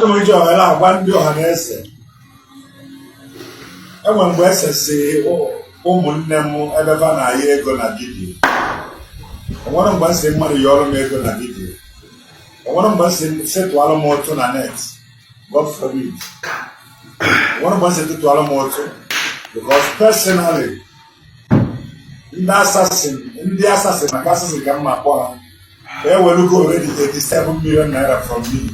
Achọrọ m iji ohere agwa ndị ọha na eze, enwere mgbe esesi ụmụnne m ebe fa na-ayọ ego na vidiyo. Onwere mgbe m sị mmadụ yọrọ m ego na vidiyo. Onwere mgbe m sị tụọrọ m ụtụ na net. God forbid. Onwere mgbe m sị tụọrọ m ụtụ, because personally, ndị assassin, ndị assassin, maka assassin ka m ma akpọ ha, ewelugo already 87 million naira from me.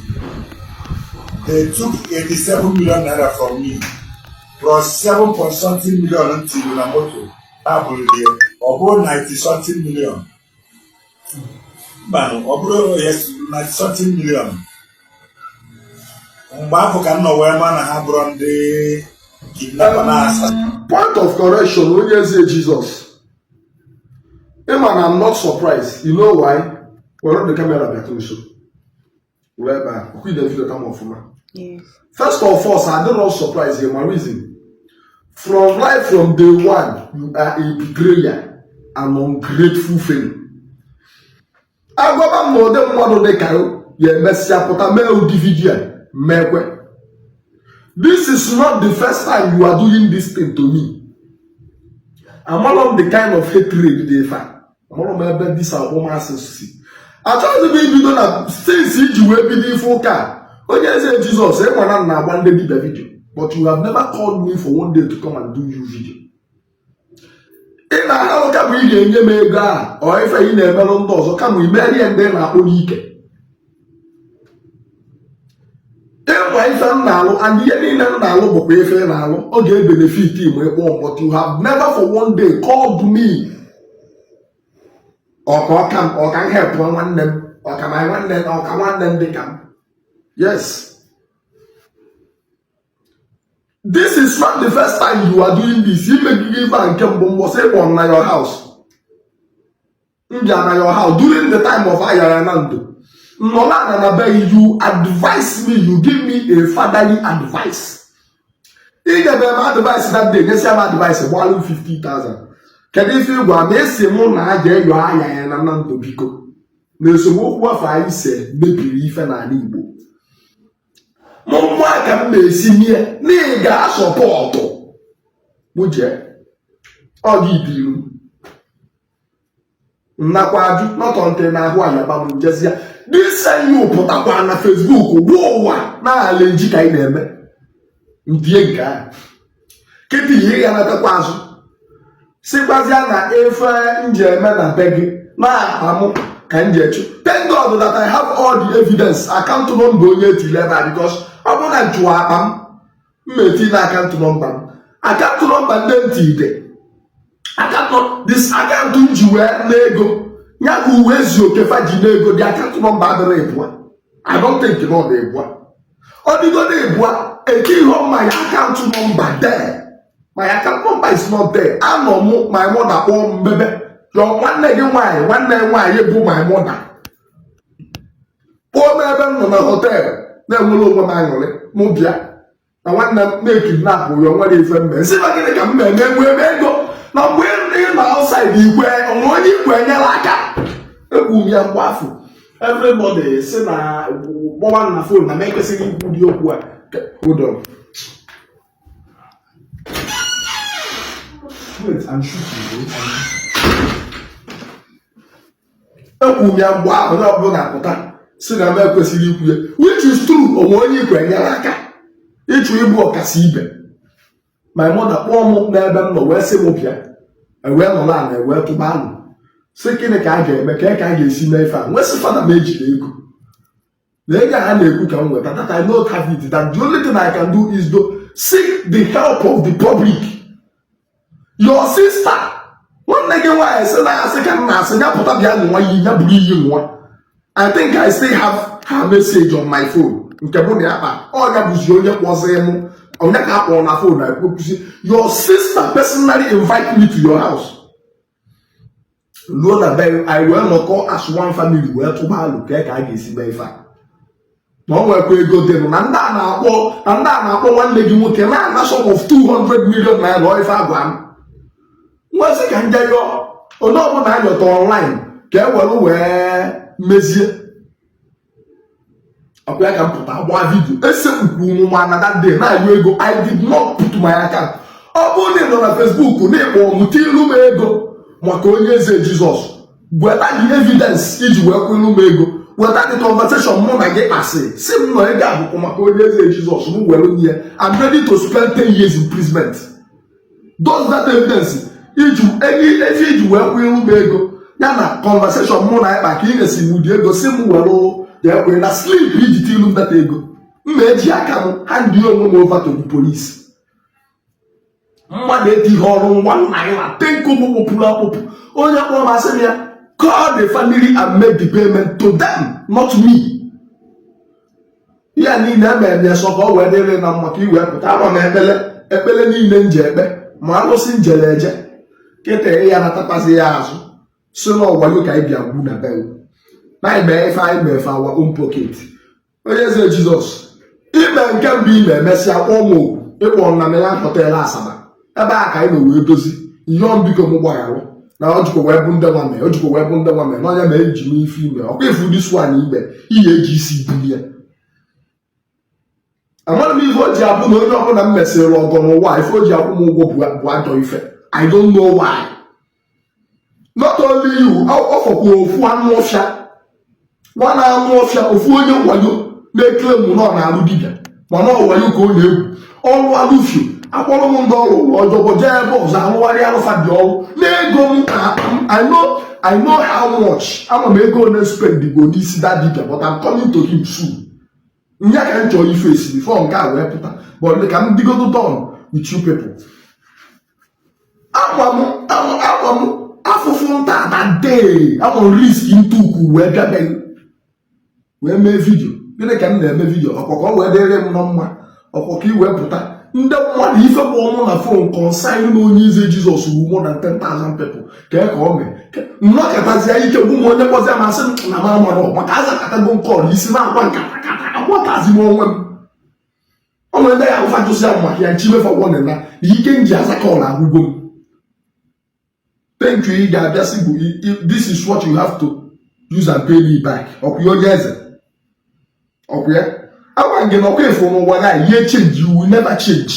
They took 87 million naira from me plus 7 point something million m tiri na moto ha bụrụ, ọ bụrụ 90 something million. Mbanụ, ọ bụrụ, yes, 90 something million. Mgbe afọ ka m nọ wee ma na ha bụrụ ndị kidnapper na assassin. Point of correction, onye eze Jesus, ịma na I'm not surprised. You know why? Were the camera bịata nso, were ebe a ọkụ ide video kama ọfụma. Yes. First of all, adịrọ surprise. Ma reason, from right from day one, you are a betrayer and ungrateful fellow. Agwaba m na ụdị mmadụ dị ka ya emesịa pụta mee ụdị vidio a mekwe. This is not the first time you are doing this thing to me. Amalọ m the kind of hatred dị ife a. Amalọ m ebe this akpọmasị si. Achọghịzi m ibido na since iji wee bido ife ụka a. Onye eze Jizọs, ịma na m na-agba ndị dibịa vidio, but you have never called me for one day to come and do you video. Ị na-ahalụ kama ị ga-enye m ego a, ọ ife ị na-emerụ ndị ọzọ, kama imerie ndị na-akpọ n'ike. Ịma ife m na-alụ and ihe niile m na-alụ bụkwa ife ị na-alụ, ọ ga-ebenefit ma ịkpọ m, but you have never for one day called me ọka ọka m, ọka m help nwanne m, ọka ma nwanne, ọka nwanne m dị ka m. Yes, this is not the first time you are doing this. Imegide ife a nke mbụ, mbọsị ịkpọ m na your house, m bịa na your house during the time of ayara na ndo nnọla na na be you advise me, you give me a fatherly advice. Ị nyebe m advice that day, nyesịa m advice, gbalụ 50,000. Kedu ife ịgwa ma esi mụ na a ga-eyo anya ya na na ndụ? Biko, na esemokwu afọ anyị se mebiri ife n'ala Igbo. Mụ nwa ka m na-esi mie na ị ga-asọpọtụ mụ jee ọ gị biru m nakwa ajụ nọtọ ntị na ahụ ayaba m jezie. This same you pụtakwa na Facebook gbuo ụwa na ala eji ka anyị na-eme ndie nke ahụ. Kịta ihe ya natakwa azụ, sịkwazịa na ife nji eme na be gị na akpa mụ ka m ji echu. Thank God that I have all the evidence, account number onye etiri ebe a, because ọ bụrụ na njụwa akpa m, m eti na account number m, account number ndị ntị ide account, this account m ji wee na ego ya ka uwe ezi oke fa ji na ego. The account number adịrị ịbụa. I don't think na ọ dị ịbụa. Ọ dịgodo ịbụa, eke ihe my account number there. My account number is not there. Anọ mụ, my mother kpọọ m mbebe yọ nwanne gị nwaanyị, nwanne nwaanyị bụ my mother, kpọọ m ebe m nọ na hotel na-enwere onwe m aṅụrị. Mụ bịa na nwanne m na-ekidnap ya, nwere ife mme nsị ma gịnị ka m na-eme nwee m ego na mgbe ị nọ outside igwe onwe onye igwe enyela aka. Ekwu m ya mgbe afọ, everybody si na kpọwa m na phone na m ekwesịghị ikwu dị okwu a. Hold on, wait, I'm shooting. Ekwu m ya mgbe ahụ, onye ọbụla pụta si na m ekwesịghị ikwu ya, which is true. Onwe onye ikwe enyere aka ịchụ ịbụ ọkasị ibe. My mother kpọọ m n'ebe m nọ wee sị m bịa, ewee nọ na ewee tụba alụ, sị gịnị ka a ga-eme, ka a ga-esi mee ife a. Nwee sị fada m ejiri ego na ego a na-ekwu ka m nweta, that I don't have it, that the only thing I can do is to seek the help of the public. Your sister, nwanne gị nwaanyị, sị na asị ka m na-asị ya pụta bịa nwa iyi ya buru iyi nwa. I think I still have her message on my phone nke mụ na ya kpa. Ọ ya bụzi onye kpọziri mụ, onye ka a kpọrọ na phone na ekwukwuzi. Your sister personally invite me to your house, ruo na be anyị wee nọkọ as one family wee tụba alụ ka a ga-esi mee ife a, na ọ nwekwa ego dịnụ na ndị a na-akpọ, na ndị a na-akpọ nwanne gị nwoke na-ana sum of 200 million naira. Ọ ife agwa m nwesị ka nje yọọ onye ọbụla anyọta online ka e were wee mezie. Ọkwa ya ka m pụta gbaa video, esekpukwu m ma na that day na-ayọ ego. I did not put my account. Ọ bụrụ na ị nọ na Facebook na ịkpọ m tilu m ego maka Onye Eze Jizọs, weta the evidence iji wee kwụrụ m ego. Weta the conversation mụ na gị kpasị, si m nọ ego abụkwụ maka Onye Eze Jizọs, m were nye. I'm ready to spend 10 years imprisonment. Those that evidence iji ezi iji wee kwụrụ m ego ya na conversation mụ na ịkpa ka ị na-esi m ụdị ego si m were jee kwee na slip iji tilu m data ego, mma eji aka m hand onwe m over to the police. Mmadụ etighị ọrụ ngwa nna ya na tenkobo kpụpụrụ akpụpụ. Onye kpọrọ m, asị m ya, "Call the family and make the payment to them, not me." Ya niile emere m ya sọ ka ọ wee dịrị na mma, ka ị wee pụta. Ama m ekpele ekpele niile m ji ekpe ma alụsị njele eje kịta ya natakwazi ya azụ si n'ọwayo ka anyị bịa gwu na be na anyị mee ife anyị mee for our own pocket. Onye Eze Jizọs, ime nke mbụ ime, emesịa kpọọ m oku ịkpọ na Milan Hotel Asaba, ebe a ka anyị nọ wee dozi yọọ m, biko m gbagharụ na o jikwa wee bụ ndị nwa mee, o jikwa wee bụ ndị nwa mee n'ọnya ma eji m ife ime ọkwa ifu this one ime ihe eji isi bulie. Amara m ife o ji abụ na onye ọbụla m mesịrị ọgọ n'ụwa, ife o ji akwụ m ụgwọ bụ ajọ ife. I don't know why. Not only you, ọ fọkwa ofu anụ ọfịa nwa na anụ ọfịa, ofu onye wayo na-ekele m na ọ na-alụ dibịa, mana ọ wayo ka ọ na-egwu ọrụ alụfio. Akpọrọ m ndị ọrụ ụlọ ọjọọ jee ebe ọzọ arụgharị alụfa dị ọrụ n'ego m na akpa m. I know how much ama m ego one spend go n'isi that dibịa, but I'm coming to him soon. Nya ka m chọrọ ife esi before nke a wee pụta, but ka m digodo done with you people. Ama m ama m afụfụ nta that day, ama m risk ntukwu wee bịabeghị wee mee video. Gịnị ka m na-eme video? Ọkwa ka ọ wee dịrị m na mma, ọkwa ka ị wee pụta. Ndị mmadụ ife kpọọ mụ na phone consign na Onye Eze Jizọs wu more than 10,000 people ka e ka ọ mee nnọkọtazie ike gwụ m. Onye kpọzie m, asị m na m amarọ maka azakatago nkọl isi na-akwa nkata kata akwatazi m onwe m. O nwere ndị ya ahụfa jụsịa m maka ya nchimefa warning na ike m ji aza call agwụgo m. Thank you. Ị ga-abịa sị bụ this is what you have to use and pay me back. Ọkwa ya, onye eze, ọkwa ya agwa gị na ọkwa efu n'ụwa ga ihe change, you will never change.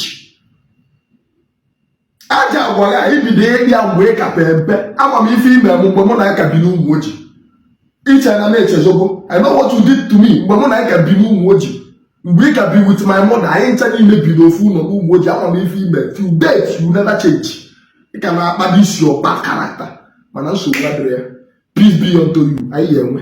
Aja agwa ya ibido ịbịa mgbe ị ka pee mpe. Ama m ife ime m mgbe mụ na ya ka bi n'ụmụ ojii. Iche na m echezogo. I know what you did to me mgbe mụ na ya ka bi n'ụmụ ojii, mgbe ị ka bi with my mother. Anyị ncha niile bi n'ofu ụlọ n'ụmụ ojii. Ama m ife ime. Till date you never change. Ị ka na-akpa this your bad character, mana nsogbu adịrị ya. Peace be unto you. Anyị ga-enwe.